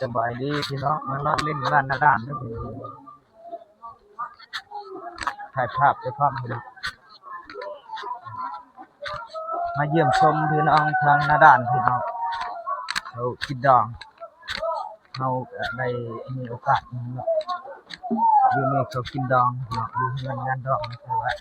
ສະບາຍດີພີ່ນ້ອງ ມາເລາະຫຼິ້ນບ້ານນາດ່ານເດີພີ່ນ້ອງ ຖ່າຍພາບໄປພ້ອມພີ່ນ້ອງ ມາຢ້ຽມຊົມພີ່ນ້ອງທາງນາດ່ານພີ່ນ້ອງ ເຂົາກິນດອງ ເຮົາກະໄດ້ມີໂອກາດມາເນາະ ຢູ່ນີ້ເຂົາກິນດອງເນາະ ຢູ່ເຮືອນງານດອງ ແຕ່ວ່າ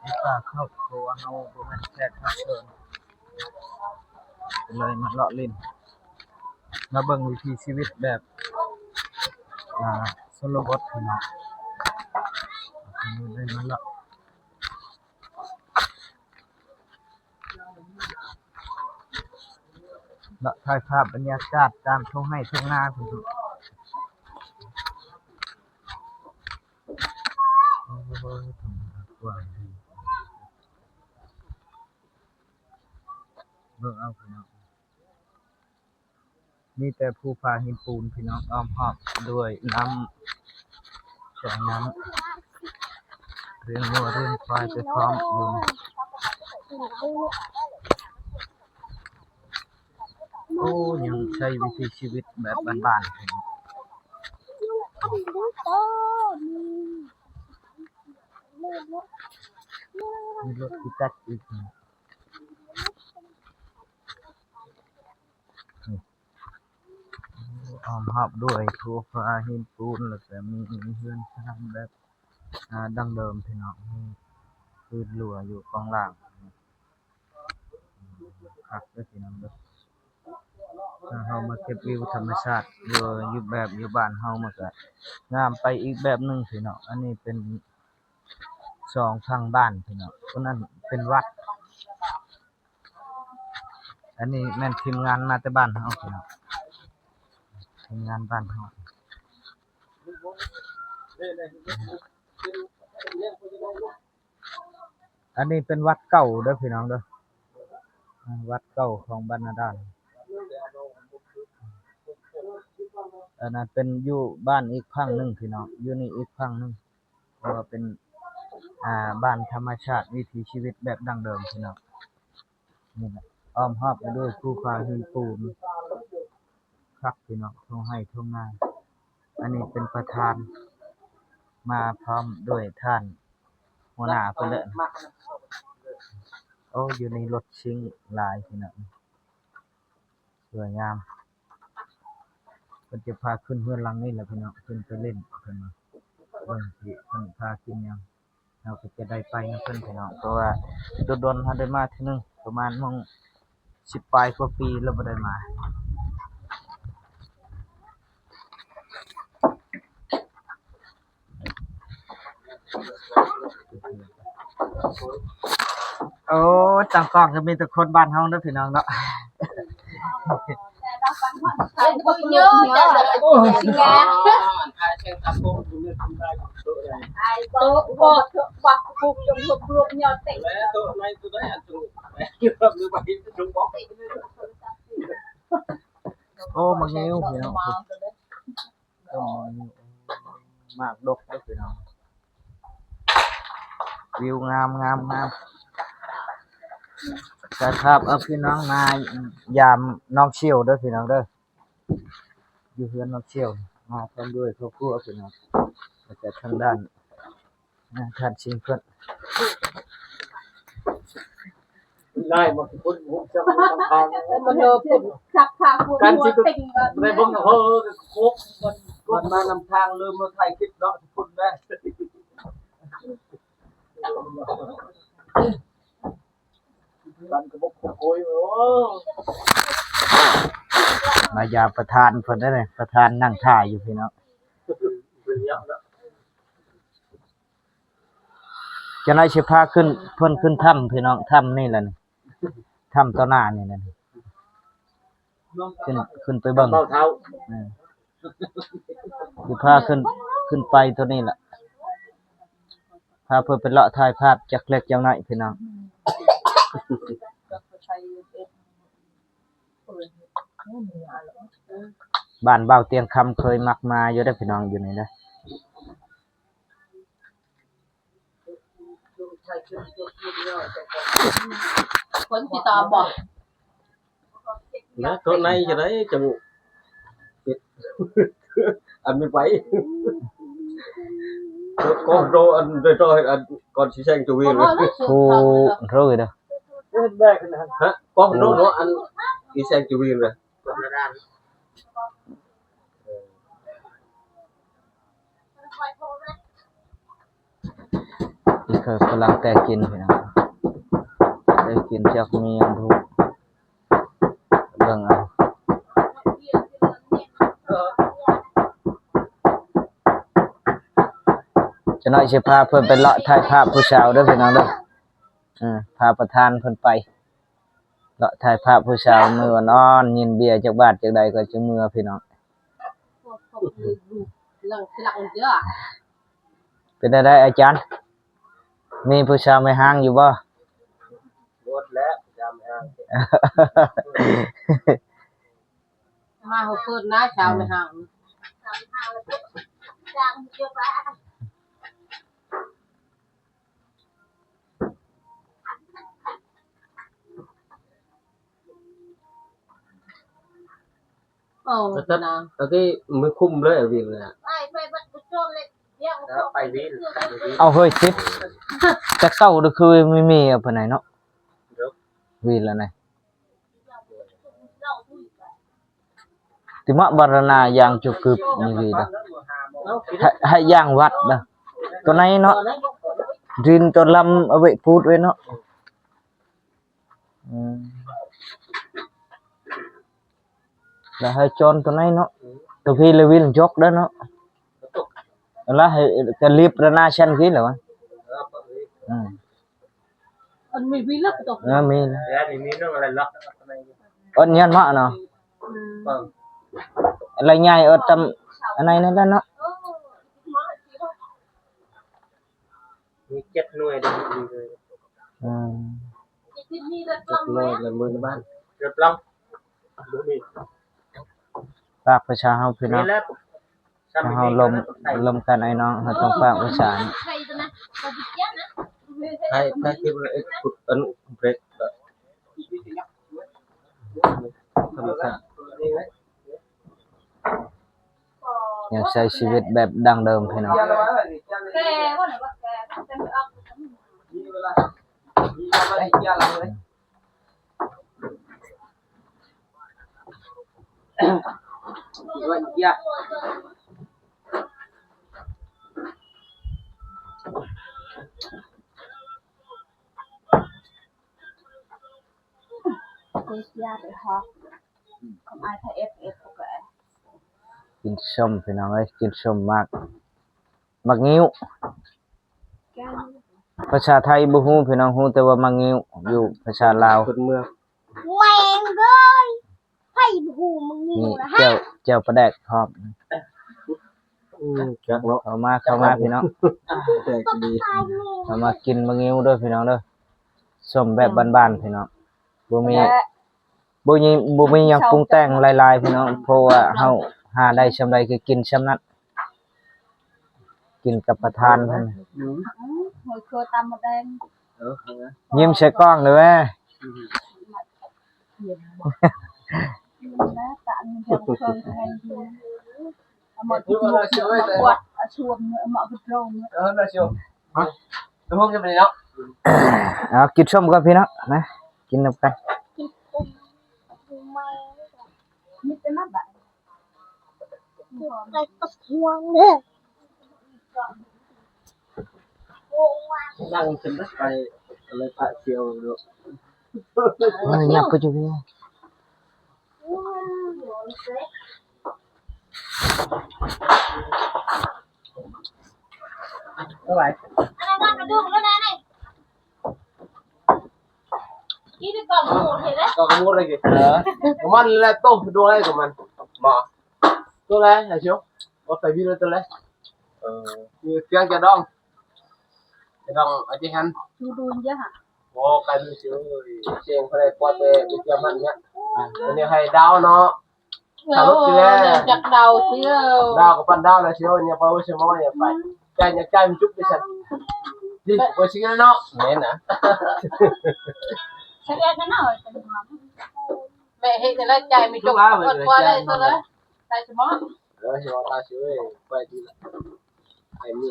ບໍ່ກ້າເຂົ້າ ເພາະວ່າເຮົາບໍ່ແມ່ນແຂກຮັບເຊີນ ກໍເລີຍມາເລາະຫຼິ້ນ ມາເບິ່ງວິຖີຊີວິດແບບ ອ່າ ຊົນນະບົດພີ່ນ້ອງ ກໍເລີຍໄດ້ມາເລາະ ເລາະຖ່າຍພາບບັນຍາກາດຕາມທົ່ງໄຮ່ທົ່ງນາພຸ້ນ ໂອ້ຍ ກວ້າງດີ ເບິ່ງເອົາພີ່ນ້ອງ ມີແຕ່ພູຜາຫີນປູນພີ່ນ້ອງ ອ້ອມຮອບດ້ວຍນ້ຳ ສວຍງາມ ລ້ຽງງົວລ້ຽງຄວາຍໄປພ້ອມຢູ່ ໂອ້ ຍັງໃຊ້ວິຖີຊີວິດແບບບ້ານໆ ມີລົດທີ່ຕັດອີກ ອ້ອມຮອບດ້ວຍພູຜາຫີນປູນ ແລ້ວກະມີເຮືອນຊານແບບ ອ່າ ດັ້ງເດີມພີ່ນ້ອງ ມີຄືນລົວຢູ່ຂ້າງລ່າງ ຄັກເດີພີ່ນ້ອງເດີ ຖ້າເຮົາມາເກັບວິວທຳມະຊາດຢູ່ ຢູ່ແບບຢູ່ບ້ານເຮົາ ມັນກະງາມໄປອີກແບບໜຶ່ງພີ່ນ້ອງ ອັນນີ້ເປັນສອງຝັ່ງບ້ານພີ່ນ້ອງ ໂຕນັ້ນເປັນວັດ ອັນນີ້ແມ່ນທີມງານມາແຕ່ບ້ານເຮົາພີ່ນ້ອງ ທີມງານບ້ານເຮົາ ອັນນີ້ເປັນວັດເກົ່າເດີພີ່ນ້ອງເດີ ວັດເກົ່າຂອງບ້ານນາດ່ານ ອັນນັ້ນເປັນຢູ່ບ້ານອີກຝັ່ງໜຶ່ງພີ່ນ້ອງ ຢູ່ນີ້ອີກຝັ່ງໜຶ່ງ ເພາະວ່າເປັນ ອ່າ ບ້ານທຳມະຊາດ ວິຖີຊີວິດແບບດັ້ງເດີມພີ່ນ້ອງ ນີ້ແຫຼະ ອ້ອມຮອບໄປດ້ວຍພູຜາຫີນປູນ ຄັກພີ່ນ້ອງ ທົ່ງໄຮ່ທົ່ງນາ ອັນນີ້ເປັນປະທານ ມາພ້ອມດ້ວຍທ່ານຫົວໜ້າເພິ່ນເດີ ໂອ້ ຢູ່ນີ້ລົດຊິງຫຼາຍພີ່ນ້ອງ ສວຍງາມ ເພິ່ນຈະພາຂຶ້ນເຮືອນຫຼັງນີ້ແຫຼະພີ່ນ້ອງ ຂຶ້ນໄປຫຼິ້ນເພິ່ນວ່າ ເບິ່ງຊິເພິ່ນພາຂຶ້ນຫຍັງ ເຮົາກໍຈະໄດ້ໄປນຳເພິ່ນພີ່ນ້ອງ ເພາະວ່າດົນໆ ເຮົາໄດ້ມາເທື່ອໜຶ່ງ ປະມານໝ່ອງສິບປາຍກວ່າປີແລ້ວບໍ່ໄດ້ມາ. ໂອ້ ຕັ້ງກ້ອງກໍມີແຕ່ຄົນບ້ານເຮົາເນາະພີ່ນ້ອງເນາະ. ໂອ້ ໝາກງິ້ວພີ່ນ້ອງ ຕົ້ນໝາກງິ້ວ ໝາກດົກເດີ້ພີ່ນ້ອງ. ວິວງາມໆໆ ສະພາບ ເອົາພີ່ນ້ອງມາຢາມນ້ອງສ່ຽວເດີ້ພີ່ນ້ອງເດີ້ ຢູ່ເຮືອນນ້ອງສ່ຽວ ມາພ້ອມດ້ວຍຄອບຄົວພີ່ນ້ອງ ມາຈາກທາງດ້ານ ອ່າ ທ່ານຊິງເພິ່ນ ໄດ້ມາຄົນຮູ້ຈັກນຳທາງ ມາເດີພຸ້ນ ສັກຜ້າຫົວ ຫົວເຕັງ ໄດ້ເບິ່ງ ເອີ ໂຄກ ມັນ ມັນມານຳທາງ ເລີ່ມມາຖ່າຍຄລິບເນາະ ທຸກຄົນເດີ. ມາຢາມປະທານເພິ່ນເດ້ ປະທານນັ່ງຖ້າຢູ່ພີ້ເນາະ. ຈັ່ງໃດຊິພາຂຶ້ນ ເພິ່ນຂຶ້ນຖ້ຳພີ່ນ້ອງ ຖ້ຳນີ້ແຫຼະນີ້ ຖ້ຳຕໍ່ໜ້ານີ້ແຫຼະນີ້. ຂຶ້ນ ຂຶ້ນໄປເບິ່ງ ເອີ ຊິພາຂຶ້ນ ຂຶ້ນໄປໂຕນີ້ລະ ພາເພິ່ນໄປເລາະຖ່າຍພາບຈັກເລັກຈັກນ້ອຍພີ່ນ້ອງ. ບ້ານບ່າວຕຽງຄຳເຄີຍມັກມາຢູ່ເດ້ພີ່ນ້ອງ ຢູ່ນີ້ເດ້. ຄົນຊິຕອບບໍ່? ນະ ໂຕໃນຈະໄດ້ຈັ່ງ ອັນມີໄປ ກໍໂດ ອັນໂດ ອັນກ່ອນຊິແຊງຈະວິນ ຜູ້ໂທເດີ ຮະ ກໍໂດເນາະ ອັນຊິແຊງຈະວິນນະ. ນີ້ຄືກຳລັງແຕ່ກິນພີ່ນ້ອງ ແຕ່ກິນຈັກມີຫຍັງບໍ່ຮູ້ ເບິ່ງເອົາ. ຈັກໜ້ອຍຊິພາເພິ່ນໄປເລາະຖ່າຍພາບຜູ້ສາວເດີພີ່ນ້ອງເດີ ເອີ ພາປະທານເພິ່ນໄປ ເລາະຖ່າຍພາບຜູ້ສາວມືອ່ອນໆ ຍິນເບຍຈັກບາດຈັກໃດກໍຈະເມືອພີ່ນ້ອງ. ເປັນແນວໃດອາຈານ ມີຜູ້ສາວແມ່ຮ້າງຢູ່ບໍ່? ໝົດແລ້ວຜູ້ສາວແມ່ຮ້າງ ມາຫົກຄົນນະ ສາວແມ່ຮ້າງ. ໂອ້ ຕະ ຕະ ນະ ຕະກີ້ມືຄຸມເລີຍວິນນະ ໄປ ໄປວິນ ເອົາເຮີຍ ຕິດ ແຕ່ເກົ່າເດີ ຄືມີເມຍປານໃດເນາະ ວິນລະນະ. ຕິມະບາລະນາຢ່າງຈຸກຶບນີ້ລີເນາະ ໃຫ້ ໃຫ້ຢ່າງວັດນະ ໂຕໃນເນາະ ດິນໂຕລຳເອົາໄວ້ປູດໄວ້ເນາະ ອືມ ລະໃຫ້ຈອນໂຕໃນເນາະ ໂຕພີລະວິນຍົກໄດ້ເນາະ ລະໃຫ້ກະລີບລະນາຊັ້ນພີລະວະ ອືມ. ອັນມີວິລະກະຕົກ ເອີ ມີນະ ແລ້ວນີ້ມີເລື່ອງອະໄລລັອກ ອັນຍອນມາເນາະ ອືມ ລະໃຫຍ່ເອີ ຕຳອັນໃນນັ້ນແຫຼະເນາະ ມີເຈັດໜ່ວຍເດ້ ອືມ ເຈັດໜ່ວຍລະມື້ລະບ້ານ ເກືອບລຳ ບໍ່ມີ ປາກປະຊາເຮົາພີ່ນ້ອງ ຖ້າເຮົາລົມ ລົມກັນອ້າຍນ້ອງ ເຮົາຕ້ອງປາກປະສານ ໃຜ ໃຜຄິດວ່າເອັດ ອັນເບຣກ ທຳມະຊາດ ຍັງໃຊ້ຊີວິດແບບດັ້ງເດີມພີ່ນ້ອງ. ກິນສົ້ມພີ່ນ້ອງເອີຍ ກິນສົ້ມໝາກ ໝາກງິ້ວ ພາສາໄທບໍ່ຮູ້ພີ່ນ້ອງ ຮູ້ແຕ່ວ່າໝາກງິ້ວ ຢູ່ພາສາລາວ ຄົນເມືອງ ແມ່ງເອີຍ ໃຜບໍ່ຮູ້ໝາກງິ້ວນະ ແຈ່ວ ແຈ່ວປາແດກພ້ອມ ອືມ ຈັກເນາະ ເຂົ້າມາ ເຂົ້າມາພີ່ນ້ອງ ແປກດີ ເຂົ້າມາກິນໝາກງິ້ວເດີພີ່ນ້ອງເດີ ສົ້ມແບບບ້ານໆ ພີ່ນ້ອງ ບໍ່ມີ ບໍ່ມີ ບໍ່ມີຫຍັງປຸງແຕ່ງຫຼາຍໆ ພີ່ນ້ອງ ເພາະວ່າເຮົາຫາໄດ້ຊ່ຳໃດກໍກິນຊ່ຳນັ້ນ ກິນກັບປະທານເພິ່ນ ອືມ ຫອຍເຄືອຕຳໝົດແດງ ຍິ້ມໃສ່ກ້ອງເດີແມ່ ເອົາກິນສົ້ມກ່ອນພີ່ນ້ອງ ມາກິນສົ້ມກ່ອນພີ່ນ້ອງ ມາກິນນຳກັນ ໄປຕັດຫວງເດີ ນັ່ງຂຶ້ນໄປ ກໍເລີຍປະສຽວເນາະ ເອີ ຫຍັບໄປຢູ່ນີ້ ເທົ່າໃດ ອັນນັ້ນກະດູກແລ້ວນະນີ້ ກິນກ່ອນໝູດເຫັນເດ້ ກ່ອນໝູດເລີຍ ເອີ ມັນແຫຼະ ໂຕະດູໄດ້ກັບມັນ ບໍ່ ໂຕະແລະ ໄອ້ຊິວ ບໍ່ໃສ່ວິນໂຕະແລະ ເອີ ຢູ່ເຄື່ອງຈະດອງ ຈະດອງອາຈິຫັນ ດູດູນເຍາະຫະ ໂອ້ ໄກດູຊິວ ເສຍງເພິ່ນໄດ້ປອດແຕ່ໄປທ່ຽວມັນເນຍ ອັນນີ້ໃຫ້ດາວເນາະ ເອີ ຂັບລົດຊິແລ້ວ ຈັກດາວຊິເອີ ດາວກໍປັ່ນດາວແລ້ວຊິເອີ ຍັງໄປໂອເຊມອຍຍັງໄປ ອືມ ຈ່າຍ ຍັງຈ່າຍມັນຈຸກໄປຊັ້ນ ດີ ບໍ່ຊິເນາະ ແມ່ນນະ ສະແກນນະເນາະ ປະເຮັດແນວໃດ ຈ່າຍມີຈົກ ອດກວ່າເລີຍ ເທົ່າໃດ ໃສ່ສະໝໍ ເອີ ຊິເວົ້າຕາຊິເອີຍ ໄປດີລະ ໄອ້ມີ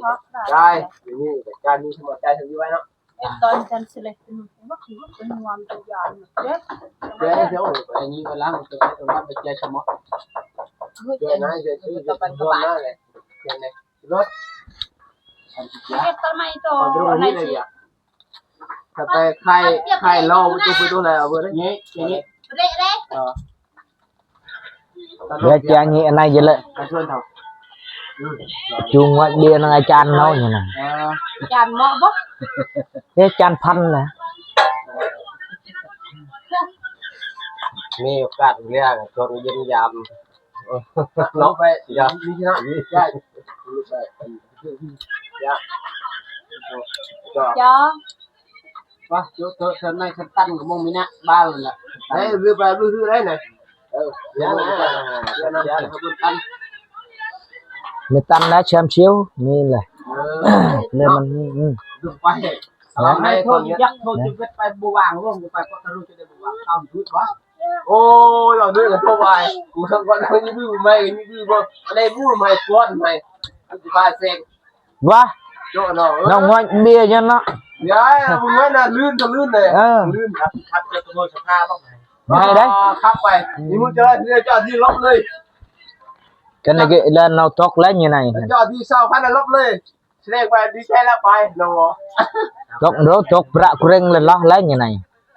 ຈ່າຍ ມີນີ້ກໍຈ່າຍ ມີສະໝໍ ຈ່າຍເທົ່ານີ້ໄວ້ເນາະ ເຮັດຕອນຈັນຊິເລັກ ມັກເປັນງອນຕົວຢ່າງເດ້ ແຕ່ເຈົ້າໄປນີ້ກໍລ້າງຕົວ ເຮັດຕອນໄປແຈກສະໝໍ ເຈົ້ານາຍ ເຈົ້າຊື່ ເຈົ້າຕອນມາເລີຍ ເຈົ້ານາຍ ລົດ ເຮັດຕອນໃໝ່ໂຕ ອັນນີ້ລະ ຖ້າໄປຂາຍ ຂາຍເຫຼົ້າ ມັນຈະໄປໂຕໃດເອົາເບີດເດ້ ນີ້ ນີ້ ເລະເດ້ ເອີ ແລ້ວຈະນີ້ອັນໃດຢູ່ເລີຍ ກະຊວນເຖົ້າ ຈູງວ່າເບຍນຳອາຈານເຮົານີ້ນະ ເອີ ອາຈານເໝາະບໍ່ ເດ ອາຈານພັນນະ ມີໂອກາດເລີຍ ຊວນຢ້ຽມຢາມ ເນາະ ໄປ ຢ່າ ມີທີ່ນັ້ນ ຢ່າ ຢ່າ ຈອ ວ່າໂຈເຕີເທີນໃນຄັນຕັນກໍມົງມີນະ ບ້ານລະ ເອີ ລືມໄປ ລືມຄືໄດ້ນະ ເອີ ຢ່ານະ ຢ່ານະ ເອີ ເອີ ເອີ ມີຕັນແລ້ວແຊມຊິວ ນີ້ແຫຼະ ເອີ ເລີຍມັນ ອືມ ລືມໄປ ເອົາໃຫ້ໂທດ ຢາກໂທດ ເອີ ຢູ່ເວດໄປບໍ່ວ່າງ ລົງໄປກໍຕະລຸຈະໄດ້ບໍ່ວ່າງ ເອົາຢູ່ບໍ່ ໂອ້ຍ ເອົາເດີ ໂທດໄປ ກູທັງວັນ ໃຫ້ຢືມໃໝ່ ຢືມບໍ່ ອັນໃດໝູ່ໃໝ່ ກວນໃໝ່ ອັນຊິພາແຊງ ວະ ໂຈເນາະ ເອີ ນ້ອງງອຍເບຍຍັງເນາະ ຍາຍ ເອົາເງິນນະ ລື່ນກໍລື່ນເລີຍ ເອີ ລື່ນ ຂັບ ຂັບຈະຂະໂມຍສະພາບໍ່ ໃຫ້ໄດ້ ຂັບໄປ ມີມື້ເຈີ ເຈົ້າທີ່ລົບເລີຍ ກັນນະເກ ແລ້ວເຮົາຕົກແລ້ວຢູ່ໃນ ເຈົ້າທີ່ຊາວພັນລົບເລີຍ ສະແດງວ່າດີໃຈແລ້ວໄປເນາະ ຕົກໂດ ຕົກປະກຸເລັງແລ້ວລະ ແລ້ວຢູ່ໃນ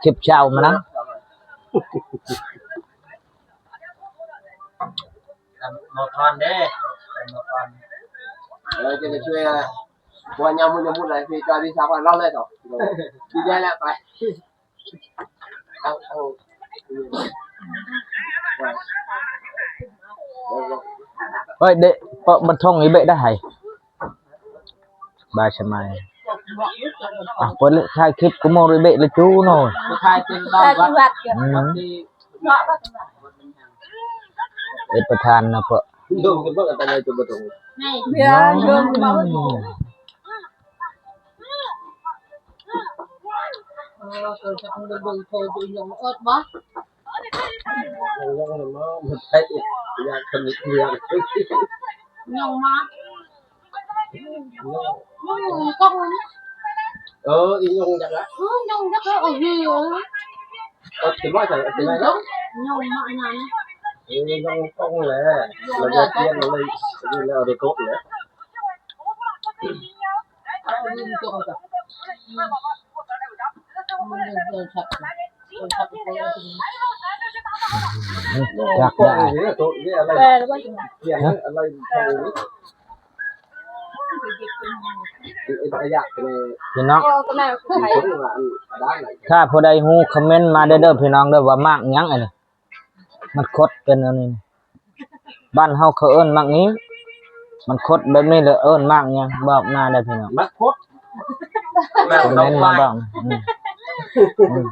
ຄລິບເຊົ້າມານະ ໝໍພອນເດ້ ໝໍພອນ ເອີ ຈະໄປຊ່ວຍ ບໍ່ຍາມມື້ຍາມບຸນໃດ ທີ່ຈະດີຊາວພັນເຮົາເລີຍເນາະ ດີໃຈແລ້ວໄປ ເອົາ ເອົາ ເອີຍ ເດະ ເປາະບັນທົງອີເບະໄດ້ໃຫ້ ບາຍສະມາຍ ອ່ະ ເປີດເລີຍ ຖ່າຍຄລິບກູໂມຣິເບະລະຈູໂນ ຖ່າຍເປັນຕອນວັດ ອືມ ເປັນປະທານນະເປາະ ເອີ ເບິ່ງໂທຢູ່ຍົງເອິດບໍ່ ຍົງມາ ເອີ ອີຍົງຈັກລະ ເອີ ຍົງຈັກລະ ເອີ ເອີ ເອີ ເອີ ເອີ ຍົງມາອັນນັ້ນ ເອີ ຍົງກົງແຫຼະ ລະບຽບຮຽນເລີຍ ແລ້ວໄດ້ກົດແຫຼະ ຢາກໄດ້ ແປແລ້ວບໍ່ ຮະ ພີ່ນ້ອງ ຖ້າຜູ້ໃດຮູ້ຄອມເມັນມາເດີ ເດີພີ່ນ້ອງເດີ ວ່າໝາກຫຍັງອັນນີ້ ມັນຄົດເປັນອັນນີ້ ບ້ານເຮົາເຂົາເອີ້ນໝາກນີ້ ມັນຄົດແບບນີ້ແຫຼະ ເອີ້ນໝາກຫຍັງ ບອກມາເດີພີ່ນ້ອງ ໝາກຄົດ ຄອມເມັນມາບອກ ອືມ ອືມ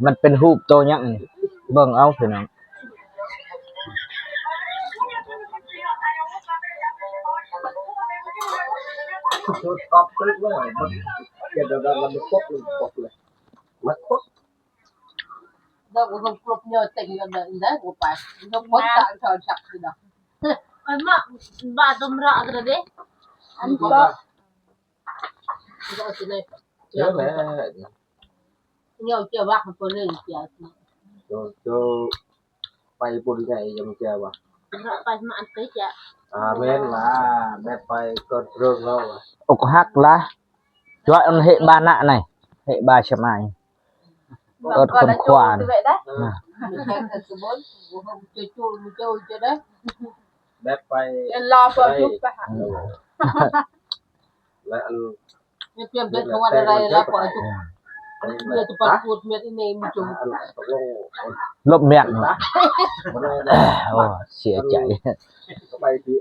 ມັນເປັນຮູບໂຕຫຍັງນີ້ ເບິ່ງເອົາພີ່ນ້ອງ ມັນຄົດ ເດີ ບໍ່ຄົບເຍາະເຕັງເດີ ບໍ່ໄປ ບໍ່ຄົບຕາມເຂົາຈັກຊິດອກ ອັນມາ ບາດຕົມຣະກະເດ ອັນກໍ ເດີແຫຼະ ເຍົວເຈຍວັກເພິ່ນເລີຍເຈຍ ໂຕ ໂຕ ໄປບຸນໃຫຍ່ຍັງແຈວະ ໄປມາອັນຕິຈະ ອ່າ ແມ່ນລະ ແມ່ນໄປກໍເລື່ອງລາວ ອົກຫັກລະ ຈວຍອັນເຫບານະໄນ ເຫບາຊະມາຍ ເກີດຄົນຂວານ ແບບໄປ ລາວກໍຈຸກໄປຫາ ແລະອັນ ລົບແມ່ນ ໂອ້ ເສຍໃຈ ສະບາຍດີ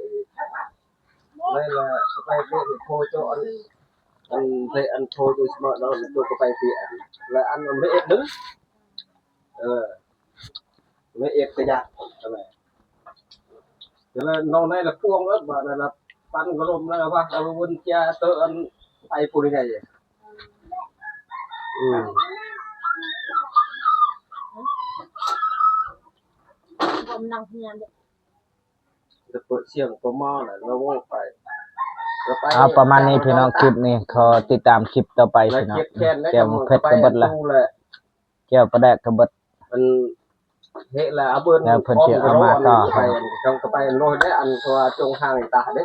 ແມ່ນລະ ສະບາຍດີ ໂທເຈົ້າ ອັນ ອັນ ອັນໂທເຈົ້າສະເໝາະເນາະ ໂຕກໍໄປຕິ ແລະອັນ ອັນເຮັດເບິ່ງ ເອີ ແລະເອັດກະຍາກ ແລະນ້ອງໃນລະພວງເອີດ ບາດນັ້ນລະປັນກະລົມ ແລະວ່າເອົາວົນເຈຍເຕີ ອັນ ໄປປູນໃຫຍ່ ອືມ ນັກຮຽນເດ້ ຈະເປີດສຽງປະມານນັ້ນລະເວົ້າໄປ ລະໄປ ເອົາປະມານນີ້ພີ່ນ້ອງ ຄລິບນີ້ຂໍຕິດຕາມຄລິບຕໍ່ໄປ ລະ ພີ່ນ້ອງ ເຈັບແຂນ ແຈ່ວໝາກເຜັດກະເບິດລະ ແຈ່ວປາແດກກະເບິດ ອັນເຮັດລະເອົາເບີ ແລ້ວເພິ່ນຊິເອົາມາຕໍ່ ໄປ ເຈົ້າກໍໄປໂລດໄດ້ ອັນວ່າຈົງຫ່າງຕາເດ້.